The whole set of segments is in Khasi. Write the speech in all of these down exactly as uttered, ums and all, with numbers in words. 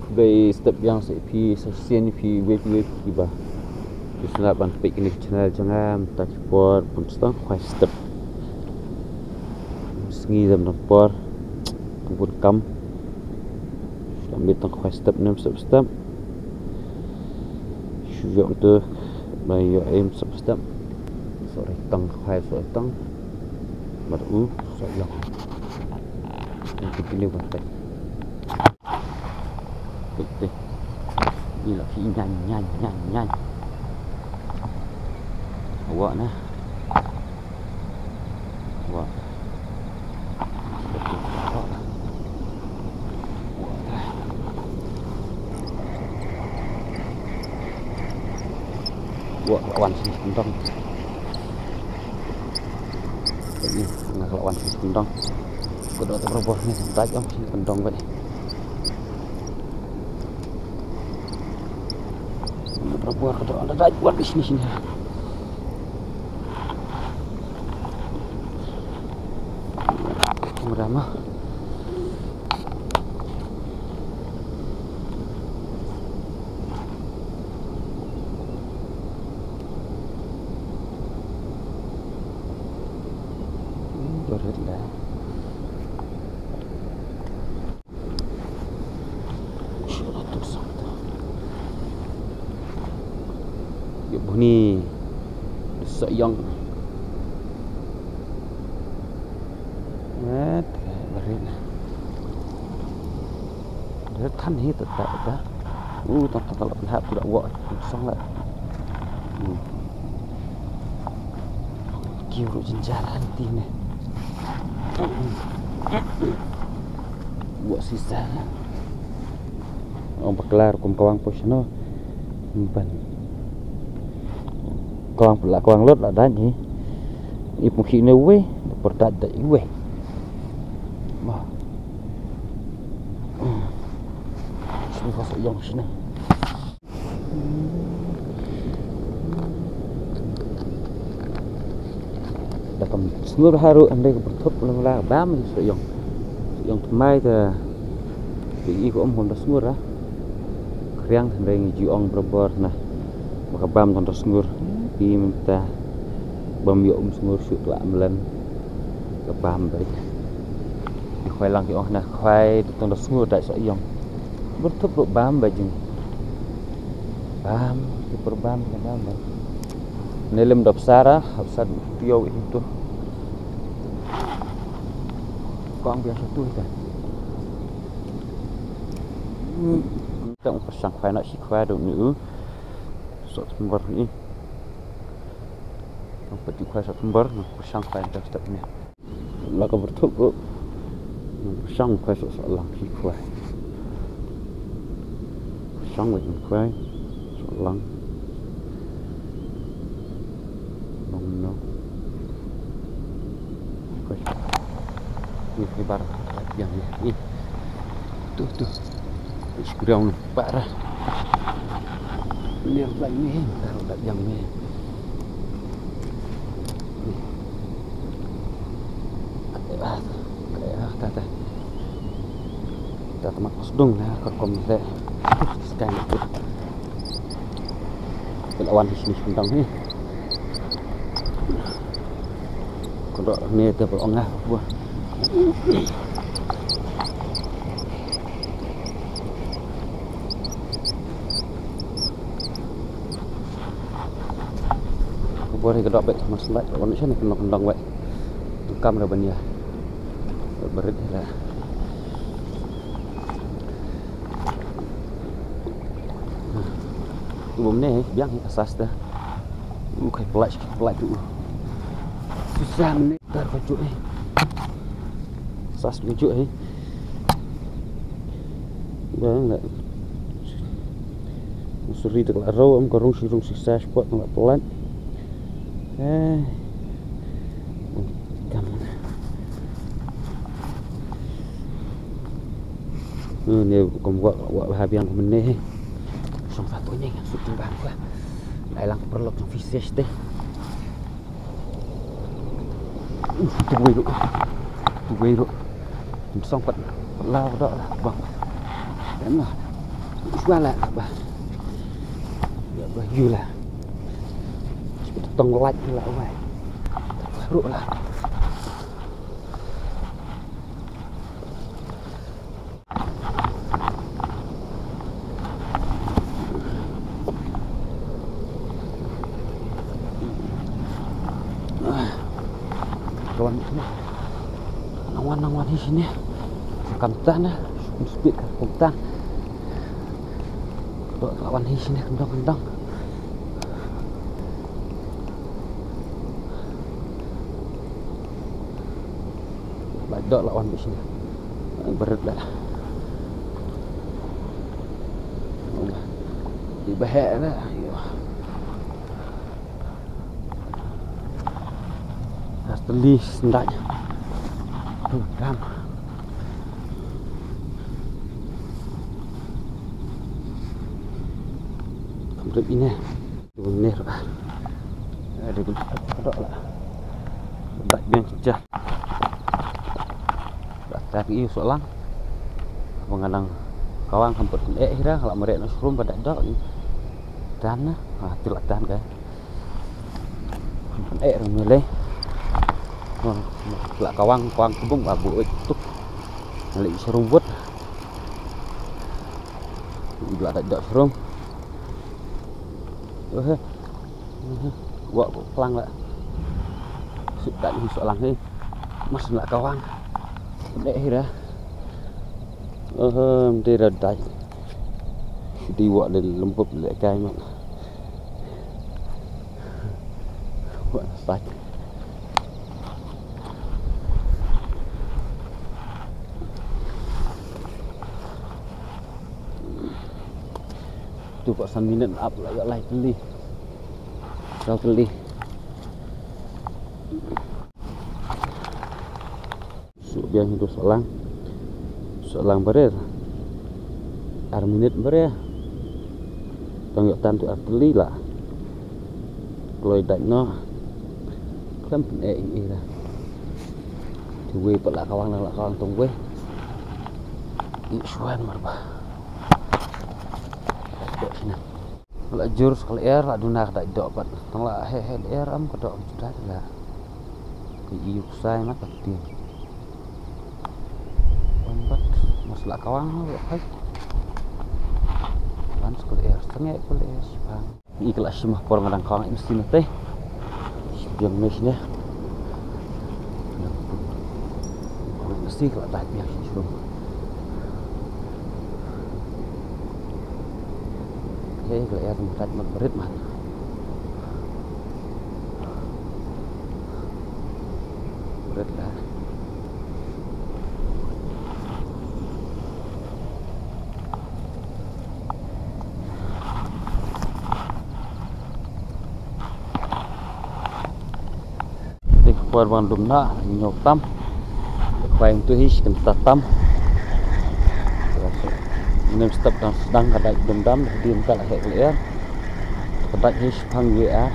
Ba step biang sa phi sa sien phi wei phi wei phi ba. Phi sngap ban peit kane ka channel jong nga mynta ki por bun sdang khwai step. Sngi dam dam por. Bun kam. Sdang bit tang khwai step nem step step. Shu ïoh tu ba ïoh em step step. Sorry tang khwai sorry tang. Mat u sorry long. Continue ban peit. Peit te. Ni la phi nyan nyan nyan nyan. Wa na. Wa. Wa. Wa, wan sini kentong. Ini, nga ka wan sini kentong. Ko do ta bor ni dai am sini kentong ba. Bor ko do dai wan sini sini. Kamera mah. Hmm, barit lah. Ïa buni. Sa ïong. Ngat, barit. Dah than hi tak tak tak. Uh, tak tak tak lah pihak tu dah wak. Song lah. Hmm. Kiu ru jenjar hati ni. Wak sisa. Ong baklar kum kawang pos no. Ban. Kawang pula kawang lot la dan hi. Ip mukhi ne we, por dat dat we. Bah. Sini kau sok yong sini. Da kam sngur haru ande ka berthup la la bam so yong. So yong tmai ta. Ti i ko om hom da sngur ha. Kriang ande ngi ji ong berabor na. Ba ka bam tang da sngur. Ti mynta bam yo om sngur shu tla mlan. Ka bam dai. Ki khwai lang ki ong na khwai tang da sngur dai so yong. Berthup ru bam ba jing. Bam, ki per bam ka bam ba. Nelim dop sara, hap sat tiaw itu. Kong biasa tu ita. Tang pasang khwai nak si khwai dong ni u. Sok tembar ni. Tang pati khwai sok tembar, pasang khwai tak step ni. La ka berthup ru. Nang pyrshang khwai sok sok lang ki khwai. Pyrshang wei khwai sok lang. Long no. Khwai. Ni khwai bar. Yang ni. Ni. Tu tu. Spriang para. Ni yang lain ni. Taruh dak yang ni. Kaya, kaya, tata. Tata mak sdung na ka kom te. Sky tu. Pelawan di sini sendang ni. Kodok ni te pelongah buah. Ka bor hi ka dok beit, mas lait wan sha ne, kendong kendong beit. Kam ra ban ïa. Barit la. Tu bom ne biang hi asas ta. U kai pelai, pelai tu. Susah mene. Tar ka juk eh. Sas ka juk eh. Bang la. Suri tak la rau am ka rung si rung si sas pot la pelat. Eh. Kam. Ni kam wak wak ha biang ka mene. Song satu ni kan suting bang ka. Lai lang perlok jong fish teh. Uh, tu wei ru. Tu wei ru. Song pat. La da la bang. Kan lah. Shuwa la ba. Ya ba yu la. Tong light la wai. Ruh la. Kawan, nang wan, nang wan hi shane. Kam tan, speed kam tan. Dok la wan hi shane, kam dok, kam dok. La dok la wan hi shane. Ai, berat la. Di bahek na. Yo. Ar tylli sendai. Tuh, ram. Kam trip ine. Tuh, ner. Ada guna. Ada lah. Sendai biang sejak. Dak tak iu solang. Mengenang kawang hampir eh hira kalau merek na shrum pada dok. Dan na. Ah, tilak dan kan. Eh, rang mele. Lah kawang, kawang kebung babu oi tuk. Ngali serumbut. Ila dak dak serum. Eh. Wa ko klang la. Sip dak ni solang ni. Mas lah kawang. Eh, hira. Eh, mesti dah dai. Di wa le lembut le kai mat. Wah, sakit. Tu pak san minit ap la ya lai keli. Kau keli. Suk biang hidup solang. Solang berer. Ar minit berer. Tang yok tan tu ar teli la. Kloi dai no. Klem pen eh ih la. Tu wei pala kawang la kawang tong wei. Ih suan mar ba. Dok sini. La jur sekali er la duna ka dok pat. Tang la he he er am ka dok juda la. Ka iu ksai ma ka tiang. Wan pat mas la kawang la kai. Wan sekali er sengek kali er sipang. I kala sima por ngadang kawang im sini te. Biang mes ne. Mesti kalau tak biang sini. Hei, kalau ya tempat mat berit mat. Berit lah. Te ka por ban dum na, ñiew tam. Khwai tu hi shi kynta tam. Nem step dang sdang ka dai dum dam, di ka la hek le er. Ka dai hi shi phang ye er.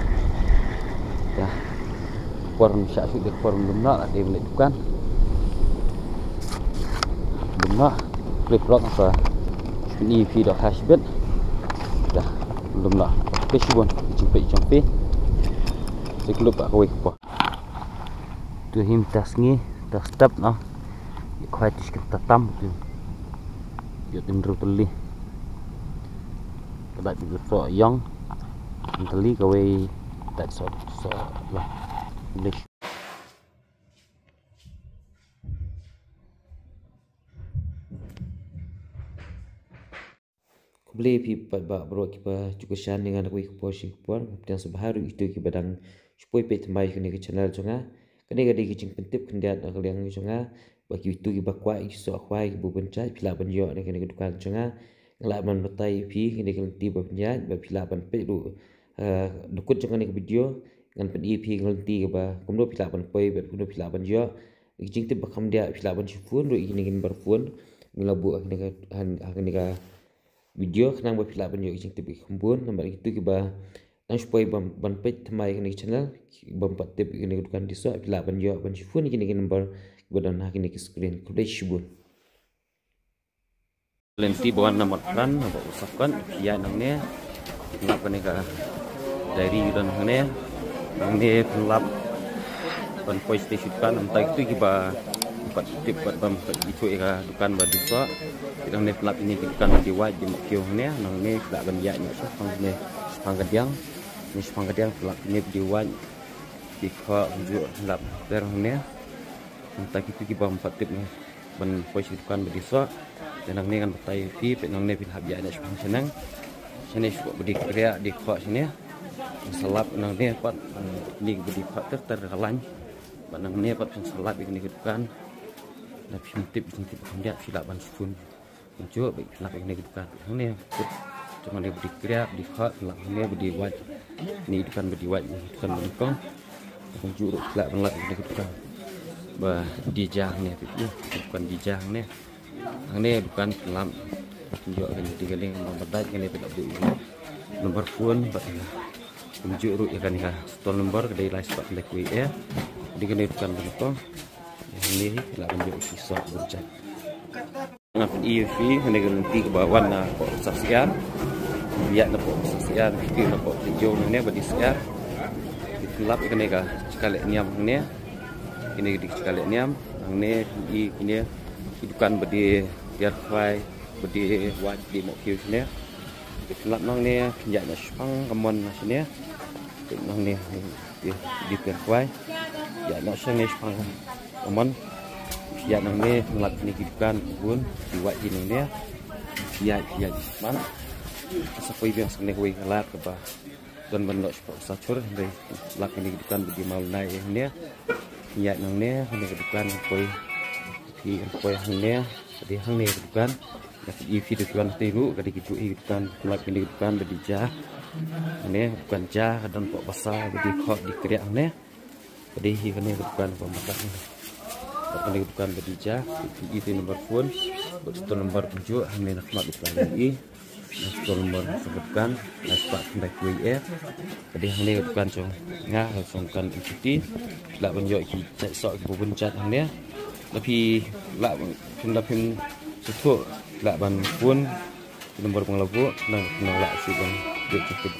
Ya. Ka por sha shu de ka por dum na, la de le dukan. Dum na, clip rock sa. Ni phi do hash bit. Ya. Dum na. Phi shi bon, jing phi jong phi. Sik lup ka wei ka por. Tu him tas ngi, tas tap no. Ïa khwai tu shi kynta tam tu. Ïa tin ru teli. Ka dai tu so yong. Teli kawei dai so so la. English. Khublei phi paidbah baroh kiba ju kyrshan ïa nga na kawei ka por sha kawei ka por. Ngam pdiang sngewbha ruh ïa kito kiba dang shu poi peit thymmai ïa kane ka channel jong nga. Kane ka dei ka jingpyntip khyndiat na ka liang jong nga ba kito kiba kwah ïa ki soh khwai kiba bun jait phi lah ban ïoh na kane ka dukan jong nga. Nga lah ban batai ïa phi kane ka lynti ba pynïaid ba phi lah ban peit ruh, eh, dukut jong kane ka video. Ngan pyni ïa phi ka lynti kaba kumno phi lah ban poi bad kumno phi lah ban ïoh. Ki jingtip ba kham diah phi lah ban shu phone ruh ïa kine ki number phone. Ngi la buh ha kane ka, ha kane ka video khnang ba phi lah ban ïoh ki jingtip ki kham bun. Namar kito kiba dang shu poi ban, ban peit thymmai ïa kane ka channel, bym pat tip ïa kane ka dukan disoh, phi lah ban ïoh ban shu phone ïa kine ki number kiba don ha kine ki screen. Khublei shibun. Lynti ba wan na Marpran, ba u Sapkot, ïa nangne, lap kane ka diary u don hangne, nangne pynlap ban poi sha dukan, mynta kito kiba pat tip pat bam pat ithuh ïa ka dukan ba dei soh, nangne pynlap ïa kane ka dukan ba dei wait, dei mawkhiew hangne, nangne pynlap ban ïaid noh shaphang hangne, shaphang ka diang, ne shaphang ka diang pynlap ïa kane ba dei wait, dei khoh, kumjuh, pynlap ter hangne, mynta kito kiba bam pat tip ne. Ban poi sha dukan ba dei soh. Te nangne ngan batai ïa phi, peit nangne phin hap ïaid noh shaphang shaneng. Shane shuh ba dei kriah dei khoh shane. Sa lap nangne pat, mm, ning ba dei khoh ter ter ka lain. Bad nangne pat phin sa lap ïa kane ka dukan. Lada phim tip, phim tip khyndiat phi lah ban phone. Kumjuh ba phin lap ïa kane ka dukan. Nangne pat jong nangne ba dei kriah dei khoh, lap nangne ba dei wait. Ni dukan ba dei wait, ni dukan ba nyngkong. Kumjuh ruh phi lah ban lap ïa kane ka dukan. Ba dei ja hangne, dukan dei ja hangne. Hangne dukan pynlap. Ïoh kane dei ka link number, dei kane pynlap dei number phone bad kumjuh ruh ïa kane ka stall number ka dei lai spah khyndai khyndai wei. Dei kane dukan ba nyngkong. Hangne phi lah ban ïoh ki soh bun jait. Nga pyni ïa phi hangne ka lynti kaba wan na poh Syiar. Ïa na poh Syiar, kiti na poh Tijo hangne ba dei Syiar. Pynlap ïa kane ka jaka leh niam hangne. Kine ki dei ki jaka leh niam, hangne i kine ki dukan ba dei tiar khwai, ba dei wait, dei mawkhiew shane. Pynlap nangne, ïaid noh shaphang ka mon shane. Nangne dei tiar khwai. Ïaid noh shane shaphang ka mon. Ïaid nangne, pynlap kine ki dukan bun, dei wait dei nangne. Ïaid, ïaid shaphang. Sa poi biang shane kawei ka lad kaba don ban noh shapoh Sachur, hynrei lap kine ki dukan ba dei Mawlai hangne. Ïaid nangne, hangne ka dukan poi. Phi poi hangne, dei hangne ka dukan. Ïa phi dei dukan te ruh, ka dei ki juh hi dukan, lap kine ki dukan ba dei ja. Hangne dukan ja, ka don poh basa ba dei khoh dei kriah hangne. Ka dei hi kane ka dukan ba matak hangne. Kane ka dukan ba dei ja, phi i te number phone, bad stall number kumjuh, hangne na khmat dukan i. Stall number sa ka dukan, lai spah khyndai khyndai wei eh. Ka dei hangne ka dukan jong nga, ka jong dukan M T T. Lah ban ïoh ki jait soh kiba bun jait hangne. Lada phi lah ban, phim lah phim sngewthuh, lah ban phone ki number ba nga la buh, nang, nang lah shu ban ïoh ki tip.